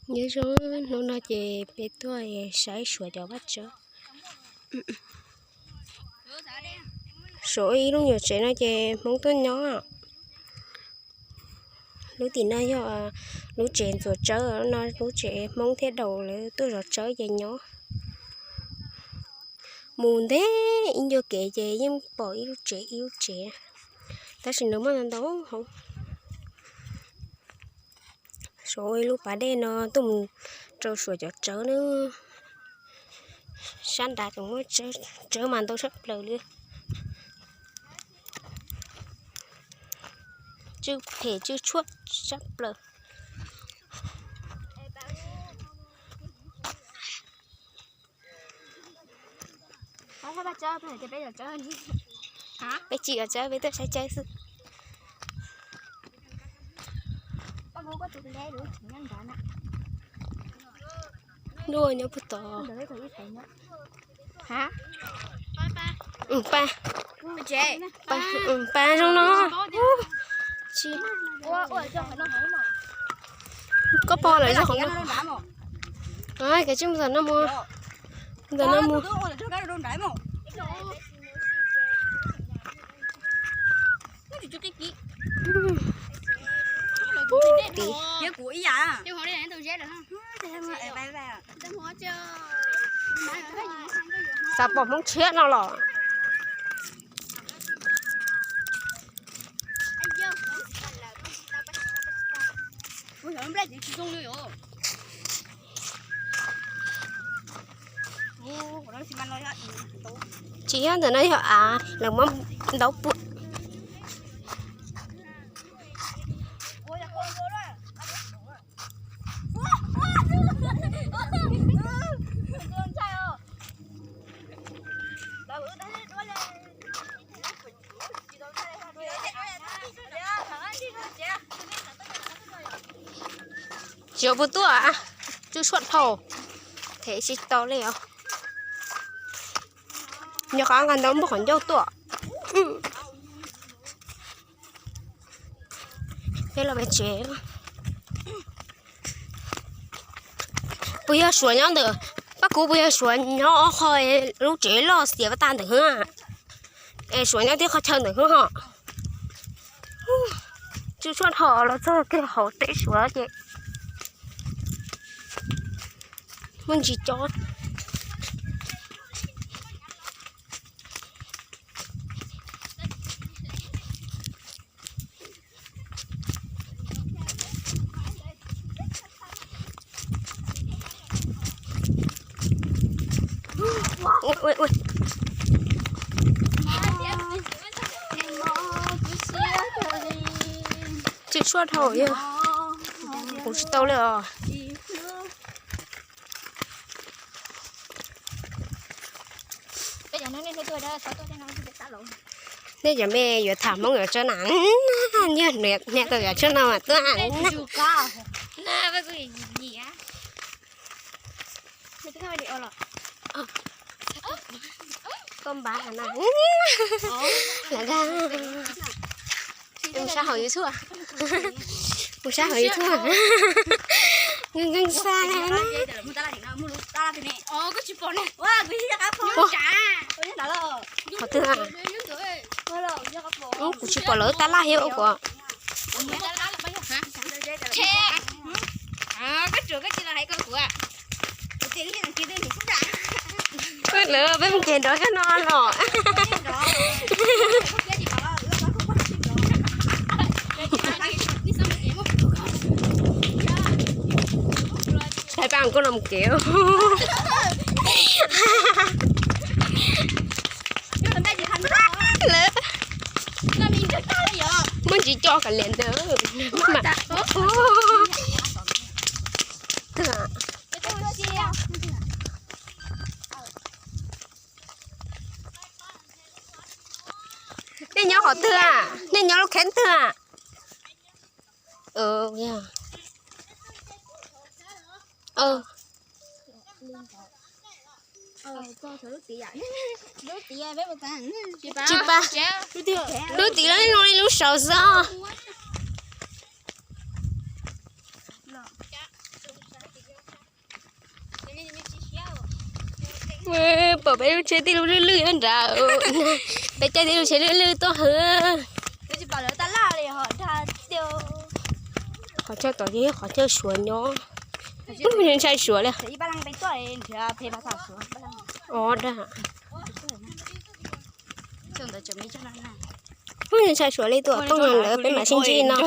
Nyob zoo, hnub no ces peb tuaj saib Suav cov vaj tsawb. Suav ib lub nyuam tsev no ces Hmoob tuaj nyob. Lub tim no yog lub tsev ntxuav tsawb no, lub tsev Hmoob thiab Daus lawv tuaj zov tsawb ces nyob. Mus ntev ib ncua kev ces yeej pom ib lub tsev ib lub tsev, tab sis nws muaj ntau ntau hauv. Suav ua ib lub pas dej no tuaj mus rau Suav cov tsawb na. Sab nrad tseem muaj tsawb mas ntau tshaj plaws li. Tsw phem tsw tshuaj tshaj plaws. Peb tsis yog tsawb, peb tuaj saib tsawb xwb. Nruaj nyob puag tod. Pa, pa, pa zoo no. Koj pog lawm zog qhov no. Kav tsij mus tom no mus. Tom no mus. Pub tim. Xav pom Hmoob tshiab no los. Tsis yog, ntawm no yog av, lawv muab ntaub pua. Tsis yog puas tuaj, tsw tshuaj dhau, them tsis tau li os. Nyob qhov nqa ntaub npuaj qhov ncauj tuaj. Peb los pem tsev. Puas yog Suav nyob ntawm, Paj Kuv, puas yog Suav nyob ob qho lub tsev loj xiav vaj tag ntawm hwv? Es Suav nyob tib qhov chaw ntawm hwv ho. Tsw tshuaj dhau los txog kiag hauv teb Suav ces muaj ntsis co. Tsw tshuaj dhau yog kuv tsis tau li os. Nej cov me yuav tham Hmoob yuav tsawb na, niag tau yuav tsawb no mas tuaj. Koj npab na. Mus sab hauv YouTube. Mus sab hauv YouTube. Nkees nkees xa na. Qhov twg? Kuv tsis pom lawv tab laj thiab ua kuv. Lawv peb mus ces nrov zog no los. Hais pa koj los mus kev. Lawv muaj ntsis co kav liam ntawd. Nej nyob qhov twg? Nej nyob lub kheeb twg? Tsis pa, lub tim lub no li lub saud xwb. Pom peb lub tsheb tij lub lwj lwj nyob nrad. Peb caij tij lub tsheb lwj lwj tuaj hwv. Qhov chaw tod ces yog qhov chaw Suav nyob. Ntshai Suav li. Os dag. Ntshai Suav li, tuaj tooj no lawm peb mam sib ntsib no.